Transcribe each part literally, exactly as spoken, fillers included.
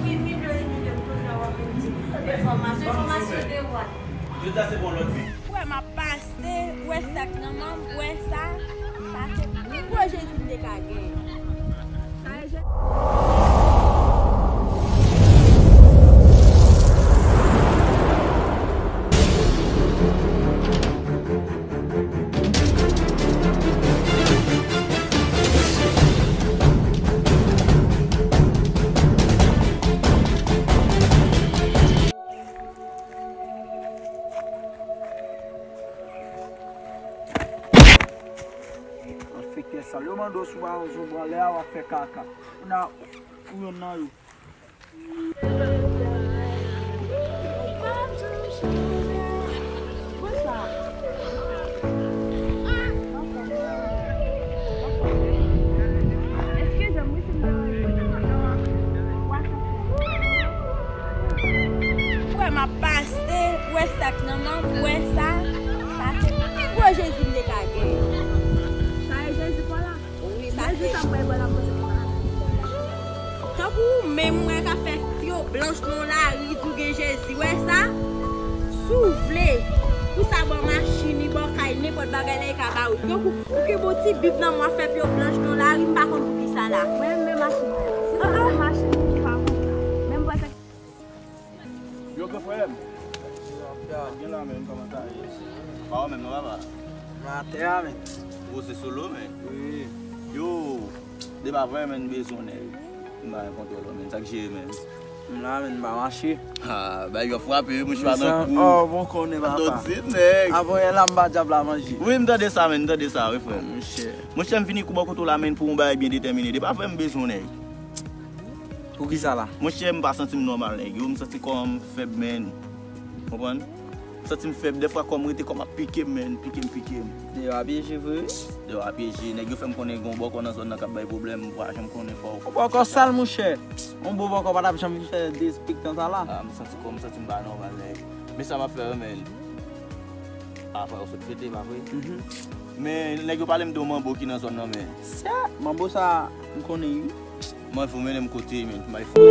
Milyon e milyon dola w ap vin di enfòmasyon, enfòmasyon de what? Jodi a se bon lòt vi. Ou wè m ap pase, ou wè sa k nan men m, ou wè sa, sa se pi gwo Jezi m te ka genyen. Sa e Jezi. Enfektè sal. Yo mande w si w pa yon zonbi anlè a, w ap fè kaka. Ou nan, ou yonn nan yo. Ou wè m ap pase, ou wè sa k nan men m, ou wè sa, sa se pi gwo Jezi m te ka genyen. Sa e Jezi pa la? Wi, sa se. Jezi sa m bay bò la poze. Tankou ou menm, ou wè, ka fè pye w blanch nan lari, di w gen Jezi, wè sa? Si w vle, pou sa bò machin, li bò kay, nenpòt bagay la, li ka ba ou. Tankou ou gen bon ti bib nan men w, w ap fè pye w blanch nan lari, m pa konn poukisa la. Mwen menm machin. Si se machin, m pa konn. Menm pase. Yo, gran frè m. Gen la menm, kòman sa ye? Pa ou menm non, papa? Mwen atè a, men. Ou se solo, men? Wi. Yo, depi avan, men, m bezwen nèg. M pa gen kontwòl, men. Sa k jere, men? M la, men, m pa mache. Ah, bay yo frape, wi, mouche pa nan kou. Oh, bon konnen, papa. Dòt ti nèg. Avan yè la, m ba dyab la manje. Wi, m tande sa, men, m tande sa, wi, frè m. Monchè. Monchè, m vini kou bò kote w la, men, pou yon bagay byen detèmine. Depi avan, m bezwen nèg. Poukisa la? Monchè, m pa santi m nòmal, nèg yo. M santi kò m fèb, men. Konprann? M santi m fèb. Dèfwa, kò m rete, kò m ap pike m, men. Pike m, pike m. Deyò a pyeje vre, wi. Deyò a pyeje. Nèg yo fè m konnen gen yon bòkò nan zòn nan k ap bay pwoblèm. M pa janm konnen fò. Yon bòkò sal, monchè. Yon bon bòkò pa t ap janm fè despik tan sa la. Ah, m santi kò m, santi m pa nòmal, nèg. Men sa m ap fè, men. Apa, yo sot fete, pa vre? Mhm. Men, nèg yo pale m de yon manbo ki nan zòn nan, men. Sè, manbo sa, m konnen, wi. Mwen fou mennen m kote, men. Mwen fou.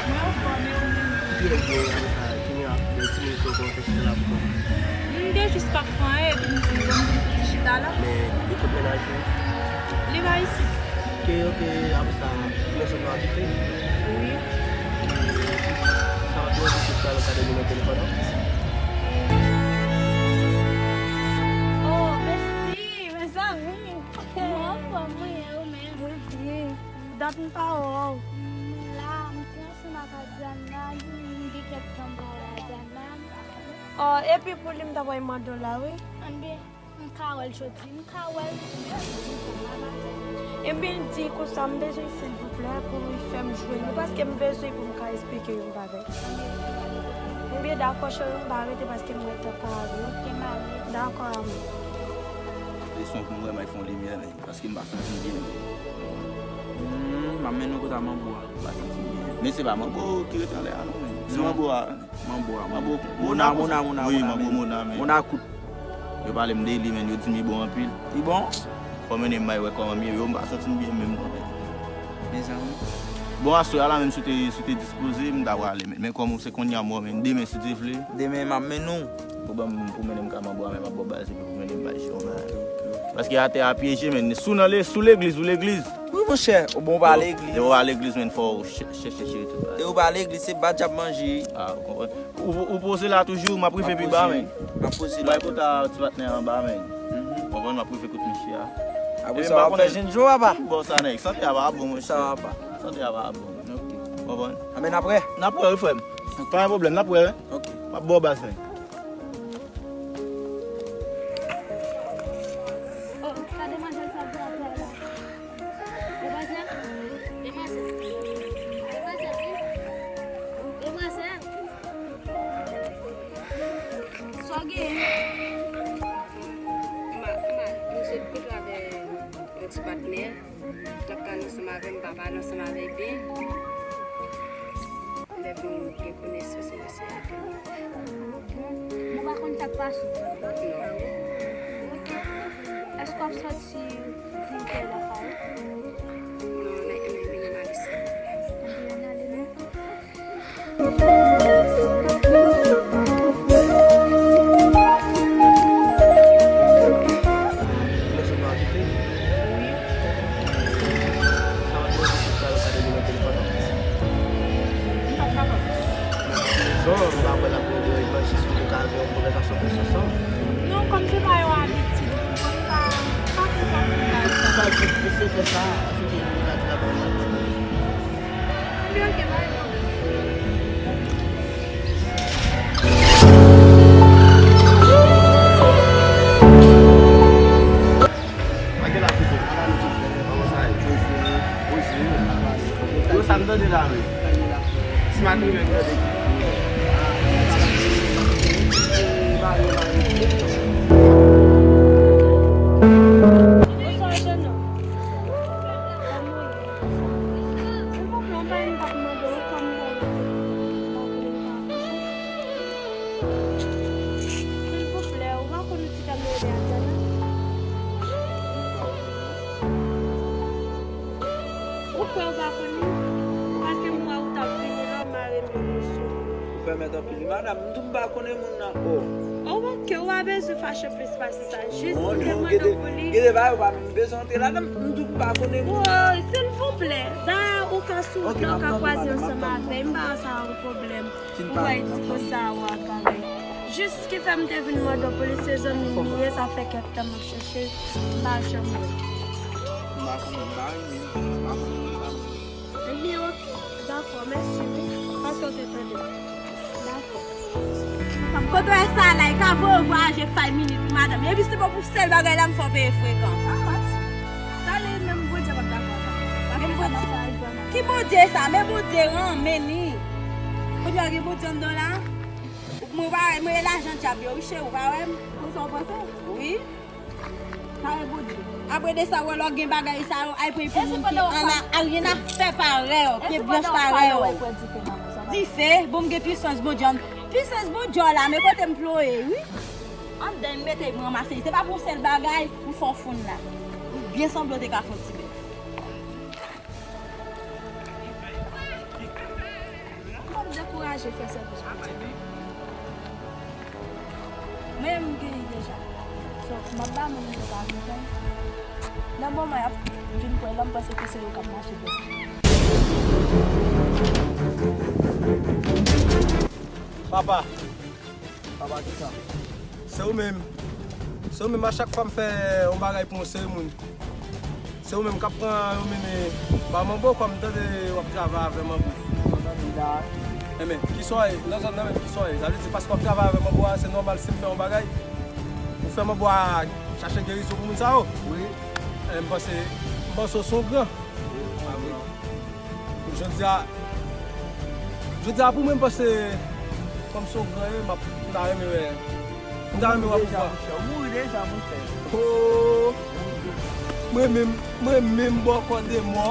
Mwen anfòm, e ou menm? Byen, byen, apre sa, kounye a, de ti minit yo konn fè chita la pou kont. M te jis pa fè anyen, epi m di, bon, m vin fouti chita la. Men, e kot mennaj ou? Li pa isit. Ok, ok, apre sa, ou nan zòn nan abite? Wi. Sa va byen, jis sa, nou ka de nimewo telefòn nan? Oh, besti, mezanmi. Mwen anfòm, wi, e ou menm? Mwen byen. Dat m pa wè w. M la, m te ansanm ak Adriana, m gen kèk tan m pa wè Adriana. Oh, epi pou li, m ta pral mande w la, wi. Anben, m ka wè l jodi, m ka wè l. Ebyen, di konsa, m bezwen, silvouplè, pou li fè m jwenn li, paske m bezwen pou m ka esplike yon bagay. Ebyen, dakò, cheri, m pa rete paske m gen tan ka avè w. Ok, m ale. Dakò, amou. Leson pou m vrèman fè yon limyè, men. Paske m pa santi m byen. Hmm, m ap mennen w kote a manbo a. M pa santi m byen. Men se pa manbo ki rete anlè a non, men. Se manbo a. Manbo a. Manbo Mona, Mona, Mona, wi, Mona, manbo men. Mona, men. Mona kout. Yo pale m de li, men, yo di m li bon anpil. Li bon? Fò mennen m bay wè kòman m ye, yo, m pa santi m byen menm non, men. Mezanmi. Bon, aswè a la menm, si w te, si w te dispoze, m ta prale, men, men kòm se kounye a m wè w, men, demen, si Dye vle. Demen, m ap mennen w. Pou ban m, pou mennen m ka manbo a, men m ap ba w baz, epi pou mennen m bay chè w, men. Paske atè a pyeje, men. Si w nan le, si w legliz, ou legliz. Wi, monchè, ou bon pa legliz. Depi w pa legliz, men, fò w chè-, chèche cheri tout bagay. Depi w pa legliz, se ba dyab manje. Ah, ou konprann. Ou, ou poze la toujou, m ap rive pi ba, men. M ap poze la. Bay kòt a ti patnè anba, men. Mhm. Ou konprann, m ap rive kot mesye a. Apre sa, w ap fè jenn jou, papa. Bon, sa, nèg. Sante a pa bon, monchè. Sa va pa. Sante a pa bon. Ok. Ou konprann? Anben, n ap wè. N ap wè, wi, frè m. Pa gen pwoblèm, n ap wè, wi. Ok. M ap ba w baz, men. Oh, sa demwazèl sa ap di la. Demwazèl? Demwazèl? Demwazèl, wi. Demwazèl? Sa w genyen? Ma, ma, nou se pi travè. Patnè, l ap pale ansanm avè m, m pa pale ansanm avè l byen. Lè pou m gen konesans, mwen se ede m. Ou pa konn sa k pase? Non. Èske w ap sòti pou w fè lakay ou? Non, nèg yo vini m ale, silvouplè. Ann ale, non? Lè sot la kite? Wi. Sa w ap mande pou sa yo ka rele nan telefòn nan? M pa t kapab. Mwen pa konn rezon, m pa wè l ap gen derajman jis pou nou ka gen yon konvèsasyon plis ansanm. Non, kòm se pa yon abitid, ou konprann, m pa, m pa konn pa fè bagay sa. Sa di, mesye fè sa, se ke nou ka di l ap fè mal. Anben, oke, bay non. Pa gen la pito. Ala nou tou fè, kòman sa ye? Poze, poze. Yo, sa m tande la, wi. Si m a rive, m tande ki. Bonswa, jèn nonm. Kòman w ye? Silvouplè, yon bagay m t ap mande w, kòm w wè m pa vle pa kouche. Silvouplè, ou pa konn ou ti tèm rele atè la? Ou kwè ou pa konn li? Paske m wè ou t ap vini la, ou mare m yon moso. Ou pèmèt anpil wi, madanm. M tou m pa konnen moun nan, o. O, oke, ou pa bezwen fache plis pase sa. Jis mande pou li. Gede, gede, ba yo pa menm bezwen antre ladan. M tou m pa konnen moun nan. Woy, silvouplè. Dayè, ou ka sou wout la, ou ka kwaze ansanm avè m. M pa wè sa yon pwoblèm. Ou wè, di konsa, w ap bagay. Jis ki fè m te vin mande w pou li, se zanmi m li ye, sa fè kèk tan m ap chèche, m pa janm wè. M pa konnen, m pa renmen, m pa konnen moun sa. Ebyen, oke. Dakò, mèsi wi. Paske w te tande m. Dakò. Kote w wè sa la, e ka voye w vwayaje five minutes wi, madanm. Epi se pa pou sèl bagay la m fè w peye frekan. Ah, Mati. Sa vle di menm Bondye p ap dakò sa. Paske sa n ap fè a rive nan. Ki Bondye sa? Men Bondye renmen li. Kote w gen Bondye anndan la? Mwen pa, mwen e lajan dyab yo wi, cheri, ou pa wè m? Konsa w panse? Wi. Kare Bondye. Apre de sa, wè lè w gen bagay sa yo, ay pran epi moun ki an a, a rien à faire parèy, pye blanch parèy. Dife, bon, m gen pisans Bondye an. Pisans Bondye w la, men kote m plonye, wi. Anndan, m mete m ranmase. Se pa pou yon sèl bagay, m fè w fonn la. Ou byen sanble w te ka fè yon ti bèf. Fò m dekouraje fè sèvis pou Bondye. Mwen menm m genyen deja. So, m ap ba moun yo pa vin jwenn. Nan moman y ap vin kwè la, m panse ke se yo k ap mache byen. Papa. Papa kisa? Se ou menm. Se ou menm, a chak fwa m fè yon bagay pou yon seri moun, se ou menm k ap pran yo mennen ba manbo, kòm m tande w ap travay avè manbo. Enben, kisa w ye? Nan zòn nan menm, kisa w ye? Sa vle di, paske w ap travay avè manbo a, se nòmal si m fè yon bagay, ou fè manbo a chache gerizon pou moun sa yo? Wi. Enben, m panse, m panse w se yon gran. Wi, pa gran. Jodi a, jodi a pou mwen, m panse kòm se yon gran ye, m ap, m ta renmen wè, m ta renmen wè pouvwa. Ou mouri deja, monchè. Oh, mwen menm, mwen menm bòkò de mò.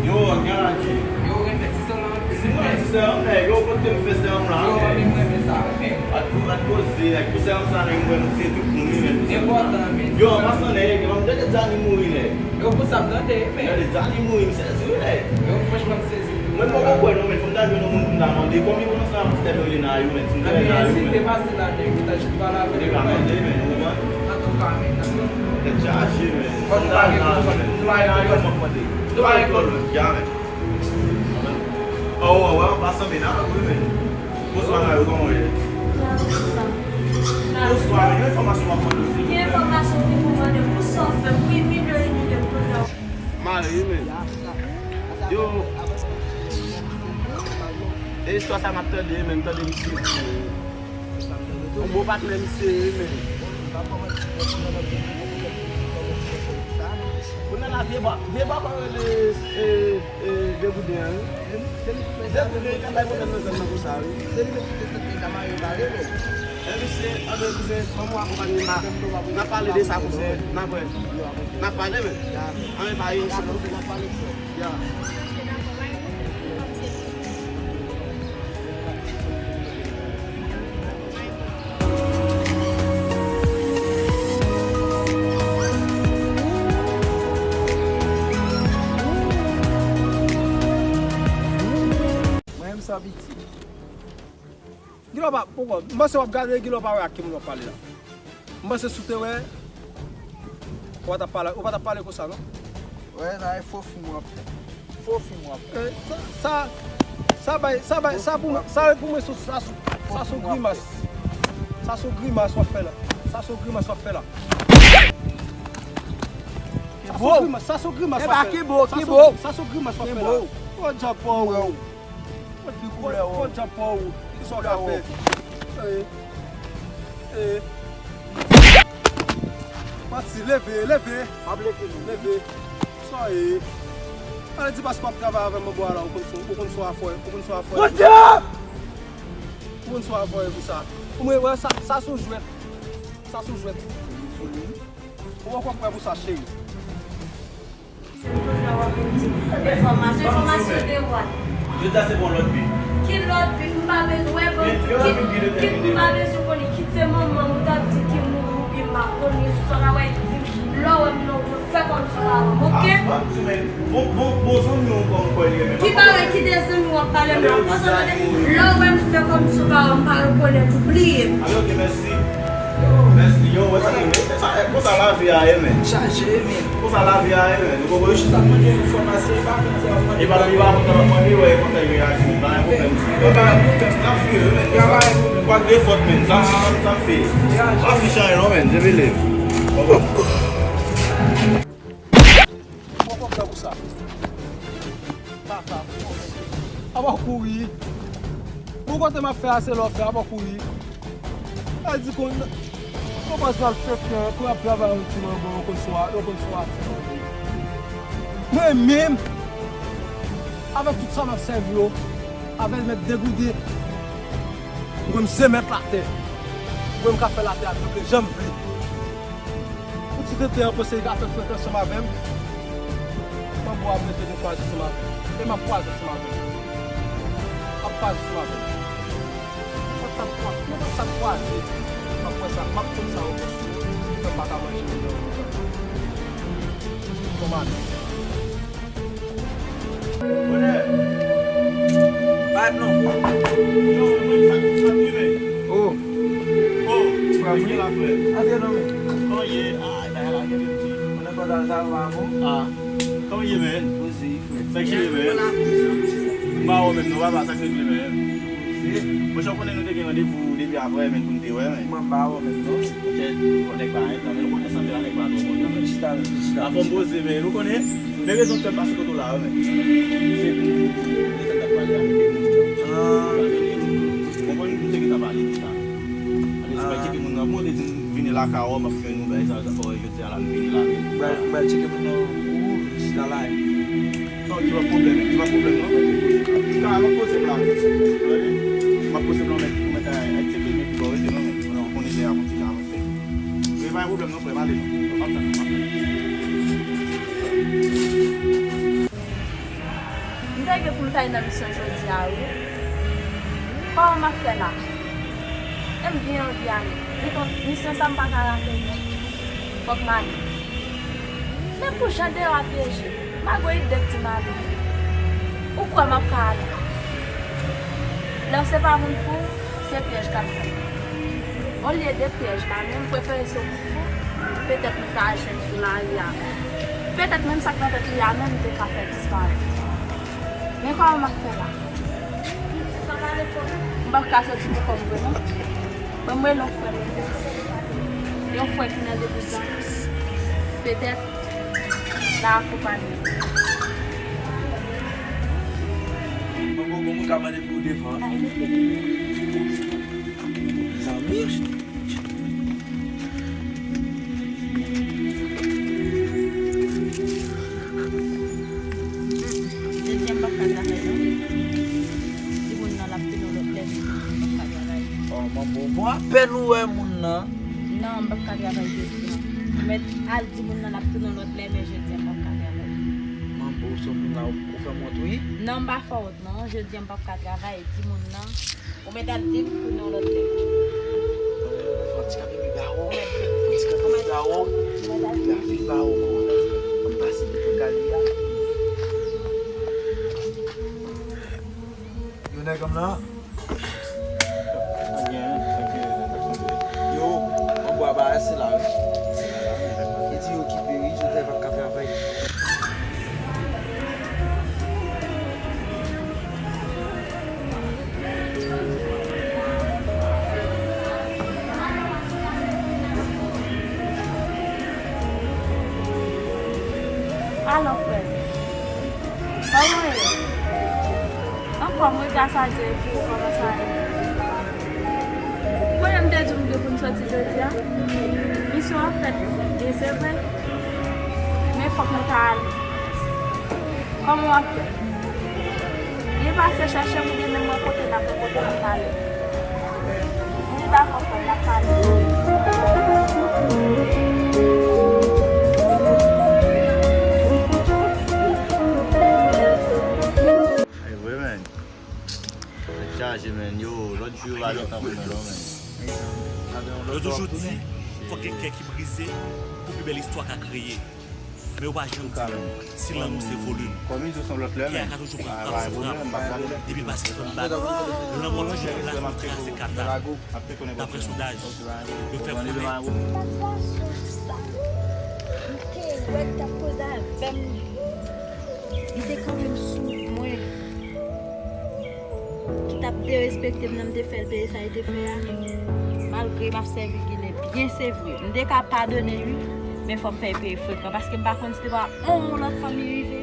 Yo, gade. Yo, renmen ti sèl la anpil. Si mwen ti sèl, men yo, kote m fè sèl la. Yo, anpil mwen renmen sa, men. Ak pou, ak koze, ak pou sèl sa, men mwen, se tout moun, men. Enpòtan, men. Yo, an pasan, nèg, m ap gade Dani mouri, nèg. Yo, pou sa m tande, men. Gade, Dani mouri, m sezi, wi, nèg. Yo, franchman, m sezi. Mwen poko kwè non, men fò m ta jwenn yon moun pou m ta mande. Kòm yo kòmanse ap fè Lorena yo, men si m ta Lorena yo, men. Anben, si m te pase la, nèg, ou ta jis pale avè m, men. Ou te ka mande, men, ou konprann? Antouka, men, nan. Tèt chaje, men. Fò nou pa gen pwoblèm, men. Nou pa gen pwoblèm. Nou pa gen pwoblèm. Ya, men. Oh, wè, wè, an pasan, men, nan, wi, men. Bonswa, Mayo, kòman w ye? Bonswa. Bonswa, men, gen enfòmasyon m ap mande w, silvouplè. Gen enfòmasyon wi pou mande w, pou sa w fè, pou imilye, imilye m kounye a. Mare, men. Yo. E istwa sa m ap tande, men, m tande misye di yon bon patnè misye ye, men. Kounye a la, Vye bwa, vye bwa kò rele, e, e, Degouden an, wi. Degouden, li ka bay pwoblèm nan zòn nan konsa, wi. Se li menm ki te tante ka mare bare, men. E misye, anben, kouzen, ban m akonpanye m. N a pale de sa, kouzen. N a pale. N a pale, men. Anben, ba, e, n a pale, frè. Ya. Mwen menm sa piti. Gilò pa, poko, m panse w ap gade, Gilò pa wè ak ki moun w ap pale la. M panse si w te wè, ou pa t ap pale, ou pa t ap pale konsa, non? Wè, sa e fo fim w ap fè. Fo fim w ap fè. Eh, sa, sa, sa bay, sa bay, sa pou mwen, sa pou mwen, sa, sa, sa se yon grimas. Sa se yon grimas w ap fè la. Sa se yon grimas w ap fè la. Sa se yon grimas, sa se yon grimas w ap fè la. Sa se, sa se yon grimas w ap fè la. Fò djab pa w. Fò djab pa w. Ki sa w ka fè? Eh, eh. Manti, leve, leve. Leve. Sa ye. Ale di paske w ap travay avè m anba la, ou konn sa, ou konn sa w ap fè, ou konn sa w ap fè. Ou konn sa w ap fè pou sa. Ou mwen wè sa, sa se yon jwèt. Sa se yon jwèt. Ou poko prè pou sa, cheri. Enfòmasyon, enfòmasyon de wòt. Jodi a se pou yon lòt bi. Ki lòt bi? M pa bezwen, wè, bon, kit, kit, m pa bezwen konnen, kit se manman m ou t ap di ki mouri oubyen m pa konnen, sa w ta wè di m, lè w wè m nan wout, fè kòmsi w pa wè m, oke? Bon, bon, bon zanmi w kòm kwè li renmen. Ki bagay, ki de zanmi w ap pale m la? Pase tande, lè w wè m fè kòmsi w pa wè m, pa rekonèt ou, bliye m. Ale, oke, mèsi. Mèsi, yo, wè sa, men, se sa, konsa lavi a ye, men. Chaje, men. Konsa lavi a ye, men. Nou konprann? Yo chita mande enfòmasyon, e pa konn sa w ap mande. E pa, e pa konn sa w ap mande, wè, e konsa yo reyaji, men. Pa gen pwoblèm. E pa gen pwoblèm. N ap viv, men. Pa gen pwoblèm. Pa de fòt, men. Sa, sa, sa m fè. Pa fich anyen, non, men. Djebele. Poko pran pou sa. Kaka. Aba kouri. Bon, kote m ap fè a, se lè w fè, aba kouri. Sa di kon, konpòz pral fè fè, kon ap travay yon ti manman, yo konn swa, yo konn swa fè. Mwen menm, avèk tout sa m ap sèvi yo, avèk mèt Degouden, mwen m se mèt latè. Mwen m ka fè latè a tranble jan m vle. Pou ti tenten an panse li ka fè frèt ansanm avè m. Mwen bo ap rete nou kwaze ansanm avè m. E m ap kwaze ansanm avè m. M ap kwaze ansanm avè m. Mwen sa m kwaze, mwen sa m kwaze. M ap wè sa, m ap konn sa yo. Fè m pa ka manje mwen nan yon kòm ale. Bonè! Bay non. Yo, mwen sa, sa rive. Oh. Oh, frè, frè. Antre non, men. Kòman ye? Ah, bagay la gen de ti. Mwen nan kòd al sa va bon. Ah. Kòman ye, men? Poze, frè. Sa k rive, men? M pa wè menm non, papa, sa k rive, men? Poze. Mwen, jan konnen nou te gen randevou depi aprè, men, pou nou te wè, men. Mwen pa wè menm non. Poutèt, poutèt pa anyen, men nou konnen sanble a nèg pa twò bon, non, men. Chita, chita. Anfòm poze, men nou konnen. Men rezon k fè m pase kote w la yo, men. Se pou rezon k ap pale avèk yo. Ah. Konprann, nou te gentan pale de sa. Anben, se pa tcheke moun nan, bon, te di m vini lakay ou, m ap jwenn ou, bagay sa yo, sa fè w jodi a la, m vini la, men. Ba, ba, tcheke moun nan, ou, chita la. Non, ki pa pwoblèm, ki pa pwoblèm, non. Chita la, m ap poze m la, men. Tande? M ap poze m la, men, men, ay, ay, tcheke men, ki pa rete, non, men. Konnen lè a konn ti jan avanse. Men pa gen pwoblèm, non, frè, m ale, non. M ap tann, m ap tann. M te gen pou m t al nan misyon jodi a, wi. Kòman m ap fè la? E m byen anvi ale. Poutan, misyon sa m pa ka rate l, non. Fòk m ale. Men pou jan deyò a pyeje, m a gon ide k di m ale. Ou kwè m ap ka ale? Lè w se pa moun fou, se pyèj k ap fèt. Olye de pyèj la, men m prefere se yon moun fou, petèt m ta jwenn sou lari a. Petèt menm sa k nan tèt li a menm, m te ka fè disparèt. Men kòman m ap fè la? M p ap ka soti pou kò m vre non. Ban m rele yon frè m. Yon frè ki nan legliz la. Petèt l a akonpanye m. Mwen poko moun ka mande pou devan. Zanmi. Pèn ou wè moun nan. Non, m p ap ka travay jodi a. Ou mèt al di moun nan n ap tounen yon lòt lè, men jodi a m p ap ka travay. Manbo, sòt moun la, ou fè m wont, wi. Non, m pa fè w wont, non. Jodi a m p ap ka travay, di moun nan. Ou mèt al di l tounen yon lòt lè. Fò ti kanpe pi ba wo. Fò ti kanpe pi ba wo. Pi ba, pi ba wo. M pase devan kay li a. Yo, nèg m nan. Yo, anbo a bagay se la wi. Li di yo okipe wi, jodi a pa ka travay. Alò, frè m, kòman w ye? Anfòm wi, gras a Dye, epi ou, kòman sa ye? Konnen m te di w m gen pou m soti jodi a? Misyon an fèt byen, se vre. Men fòk nou ta ale. Kòman w ap fè? Byen pase chèche m oubyen menm mwen kote n ap, kote n ap pale. Li dakò frè m, n ap pale. Ay, vre, men. Tèt chaje, men. Yo, lòt jou yo pa gentan pou nou, non, men. Yo toujou di, fòk gen kè ki brize pou pi bèl istwa ka kreye. Men yo pa janm di nou si lanmou se volim. Kè a ka toujou pran frap sou frap, depi l pa sispann bat. Lanmou ap toujou plas pou kraze kata. Daprè sondaj, yo fè konnen. Satisfaksyon sa, m te wè l t ap koze avè m. Li te kanpe m sou mwen. Ki t ap derespekte m nan, m te fè l peye sa li te fè a. Malgre m ap sèvi Ginen byen, se vre. M te ka padone wi, men fò m fè l peye frekan, paske m pa konn si te pa yon lòt fanmi rive.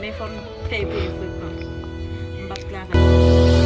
Men fò m fè l peye frekan. M p ap travay.